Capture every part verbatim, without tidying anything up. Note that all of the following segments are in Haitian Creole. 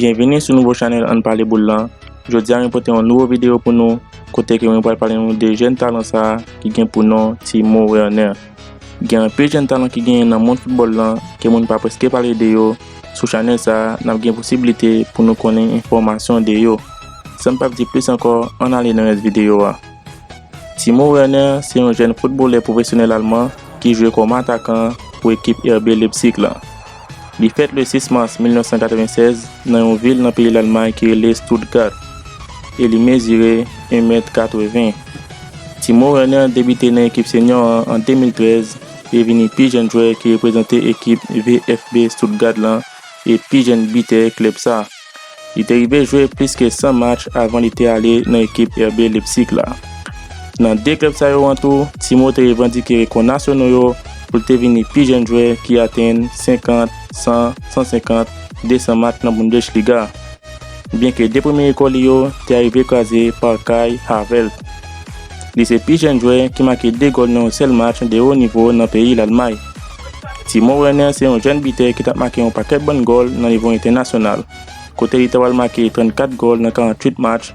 Byenvini sou nouvo chanèl Ann Pale Boul lan. Jodi a mwen pote yon nouvo videyo pou nou, kote ke mwen pral pale nou de jèn talan sa a ki gen pou non Timo Werner. Gen anpil jèn talan ki genyen nan mond foutbòl lan ke moun pa prèske pale de yo. Sou chanèl sa a, n ap gen posiblite pou nou konnen enfòmasyon de yo. San m p ap di plis ankò, ann ale nan rès videyo a. Timo Werner se yon jèn foutbolè pwofesyonèl alman ki jwe kòm atakan pou ekip R B Leipzig lan. Li fèt le sis mas mil nèf san katreven sèz nan yon vil nan peyi Lalmay ki rele Stuttgart, e li mezire en mèt katreven. Timo Werner debite nan ekip senyò an an de mil trèz e vini pi jèn jwè ki reprezante ekip V F B Stuttgart lan e pi jèn bitè klèb sa. Li te rive jwe plis ke san match avan li te ale nan ekip R B Leipzig la. Nan de klèb sa yo an tou, Timo te revandike rekò nasyonal yo pou l te vini pi jèn jwè ki atenn senkant, san, san senkant, de san match nan Bundesliga. Byenke de premye rekò li yo te arive kraze pa Kai Havertz. Li se pi jèn jwè ki make de gòl nan yon sèl match de wo nivo nan peyi Lalmay. Timo Werner se yon jèn bitè ki t ap make yon pakèt bann gòl nan nivo entènasyonal, kote li ta pral make trannkat gòl nan karanntuit match.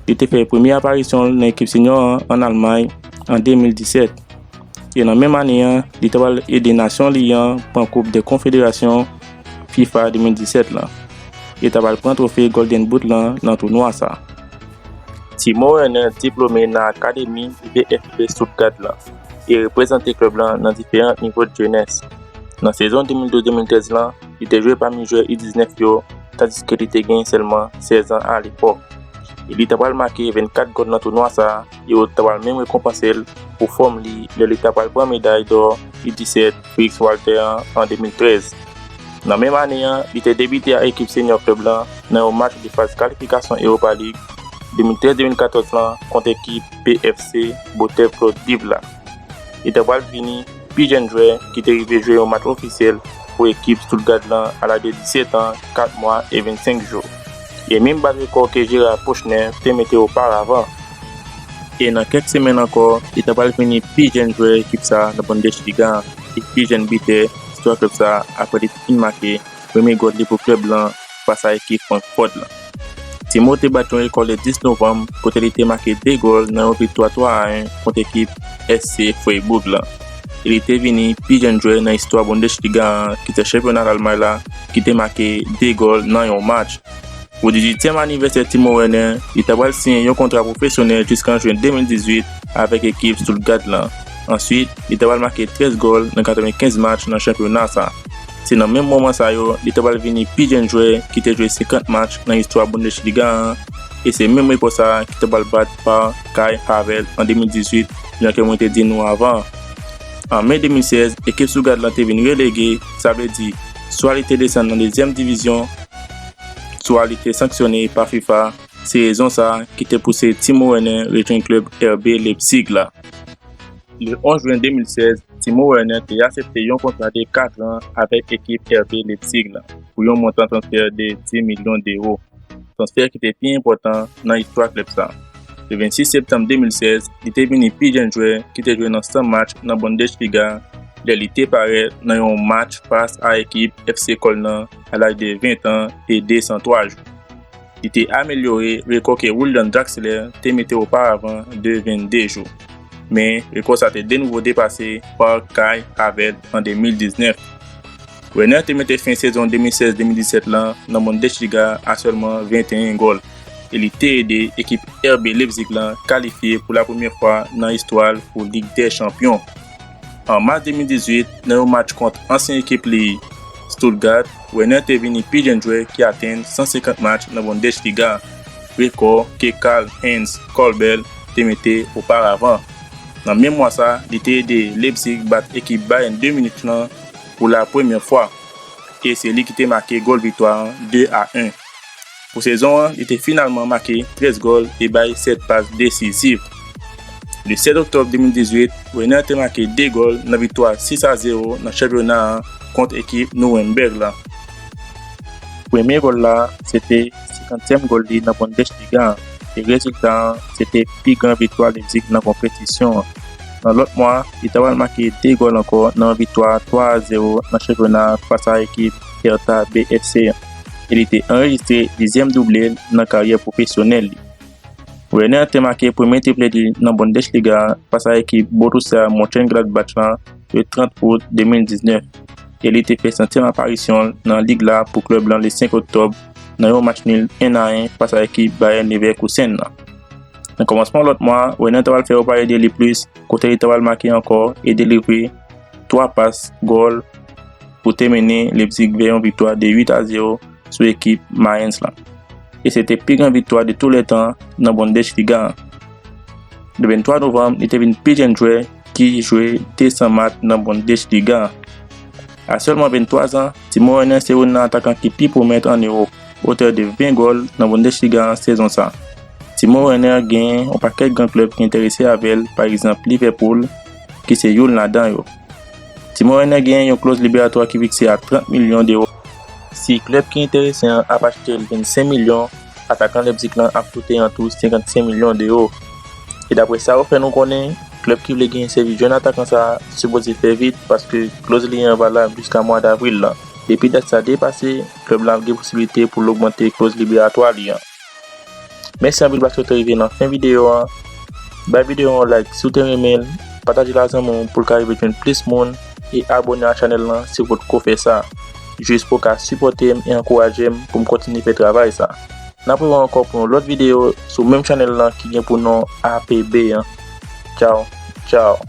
Li te fè premye aparisyon l nan ekip senyò an ann Almay an de mil disèt. E nan menm ane an, li ta pral ede nasyon li an pran Koup de Konfederasyon fifa de mil disèt lan, e ta pral pran twofe Golden Boot lan nan tounwa sa. Timo Werner diplome nan akademi V F B Stuttgart lan e reprezante klèb lan nan diferan nivo de jenès. Nan sezon de mil douz de mil trèz lan, li te jwe pami jwè U diznèf yo, tandiske li te gen sèlman sèz an alepòk. E li ta pral make vennkat gòl nan tounwa sa a, e yo ta pral menm rekonpanse l pou fòm li lè li ta pral pran meday dò U disèt Felix Walter an an de mil trèz. Nan menm ane an, li te debite ak ekip senyò klèb lan nan yon match de faz kalifikasyon Europa League de mil trèz de mil katòz lan kont ekip P F C Botev Plovdiv la. Li ta pral vini pi jèn jwè ki te rive jwe yon match ofisyèl pou ekip Stuttgart lan a laj de disèt an, kat mwa e vennsenk jou. E menm bat rekò ke Gerard Pochner te mete oparavan. E nan kèk semèn ankò, li ta pral vini pi jèn jwè ekip sa nan Bundesliga an e pi jèn bitè istwa klèb sa apre li te fin make premye gòl li pou klèb lan fas a ekip Frankfurt lan. Timo te bat yon rekò le dis novanm kote li te make de gòl nan yon viktwa twa a en kont ekip S C Freiburg lan. E li te vini pi jèn jwè nan istwa Bundesliga an, ki se chanpyona Lalmay la, ki te make de gòl nan yon match. Pou dizuityèm anivèsè Timo Werner, li ta pral siyen yon kontra pwofesyonèl jiskan jen de mil dizuit avèk ekip Stuttgart lan. Answit, li ta pral make trèz gòl nan katrevenkenz match nan chanpyona sa. Se nan menm moman sa yo, li ta pral vini pi jèn jwè ki te jwe senkant match nan istwa Bundesliga an, e se menm rekò sa ki ta pral bat pa Kai Havertz an de mil dizuit, jan ke mwen te di nou avan. An me de mil sèz, ekip Stuttgart lan te vin relege, sa vle di, swa li te desann nan dezyèm divizyon, swa li te sanksyone pa fifa. Se rezon sa ki te pouse Timo Werner rejwenn klèb R B Leipzig la. Le onz jen de mil sèz, Timo Werner te aksepte yon kontra de kat an avèk ekip R B Leipzig la pou yon montan transfè de dis milyon dewo. Transfè ki te pi enpòtan nan istwa klèb sa. Le vennsis septanm de mil sèz, li te vini pi jèn jwè ki te jwe nan san match nan Bundesliga, lè li te parèt nan yon match fas a ekip F C Kòl nan a laj de ven an e de san twa jou. Li te amelyore rekò ke Julian Draxler te mete oparavan de vennde jou. Men, rekò sa te de nouvo depase pa Kai Havertz an de mil diznèf. Werner te mete fen sezon de mil sèz de mil disèt lan nan Bundesliga a sèlman venteyen gòl, e li te ede ekip R B Leipzig lan kalifye pou la premyè fwa nan istwa l pou Lig dè Chanpyon. An mas de mil dizuit, nan yon match kont ansyen ekip li, Stuttgart, Werner te vini pi jèn jwè ki atenn san senkant match nan Bundesliga, rekò ke Karl-Heinz Kolbe te mete oparavan. Nan menm mwa sa, li te ede Leipzig bat ekip Bayern de Munich lan pou la premyè fwa, e se li ki te make gòl viktwa an de a en. Pou sezon an, li te finalman make trèz gòl e bay sèt pas desiziv. Le sèt oktòb de mil dizuit, Werner te make de gòl nan viktwa sis a zewo nan chanpyona an kont ekip Nuremberg la. Premye gòl la, se te senkantyèm gòl li nan Bundesliga an, e rezilta an, se te pi gran viktwa Leipzig nan konpetisyon an. Nan lòt mwa, li ta pral make de gòl ankò nan yon viktwa twa a zewo nan chanpyona fas a ekip Hertha B S C an. e li te anrejistre dizyèm double nan karyè pwofesyonèl li. Werner te make premye triple li nan Bundesliga a fas a ekip Borussia Mönchengladbach lan le trant out de mil diznèf, e li te fè sentyèm aparisyon l nan lig la pou klèb lan le senk oktòb nan yon match nil en a en fas a ekip Bayer Leverkusen nan. Nan kòmansman lòt mwa, Werner ta pral fè yo pale de li plis, kote li ta pral make ankò e delivre twa pas gòl pou te mennen Leipzig vè yon viktwa de uit a zewo sou ekip Mainz lan. E se te pi gran viktwa de tou lè tan nan Bundesliga an. Le venntwa novanm, li te vin pi jèn jwè ki jwe de san match nan Bundesliga an. A sèlman venntwa zan, Timo Werner se youn nan atakan ki pi pwomèt ann Ewòp, otè de ven gòl nan Bundesliga an sezon sa. Timo Werner genyen yon pakèt gran klèb ki enterese avè l, pa egzanp Liverpool, ki se youn ladan yo. Timo Werner genyen yon klòz liberatwa ki fikse a trant milyon dewo. Si klèb ki enterese an ap achte l vennsenk milyon, atakan Leipzig lan ap koute an tou senkannsenk milyon dewo. E daprè sa yo fè nou konnen, klèb ki vle genyen sèvis jèn atakan sa a sipoze fè vit, paske klòz li an valab jiska mwa davril lan. Depi dat sa depase, klèb la ap gen posiblite pou l ogmante klòz liberatwa li an. Mèsi anpil paske w te rive nan fen videyo an. Bay videyo an yon like si w te renmen l, pataje l ak zanmi w pou l ka rive jwenn plis moun, e abòne ak chanèl lan si w potko fè sa, jis pou w ka sipòte m e ankouraje m pou m kontinye fè travay sa. N ap rewè ankò pou yon lòt videyo sou menm chanèl lan ki gen pou non A P B an. Tchaw, tchaw.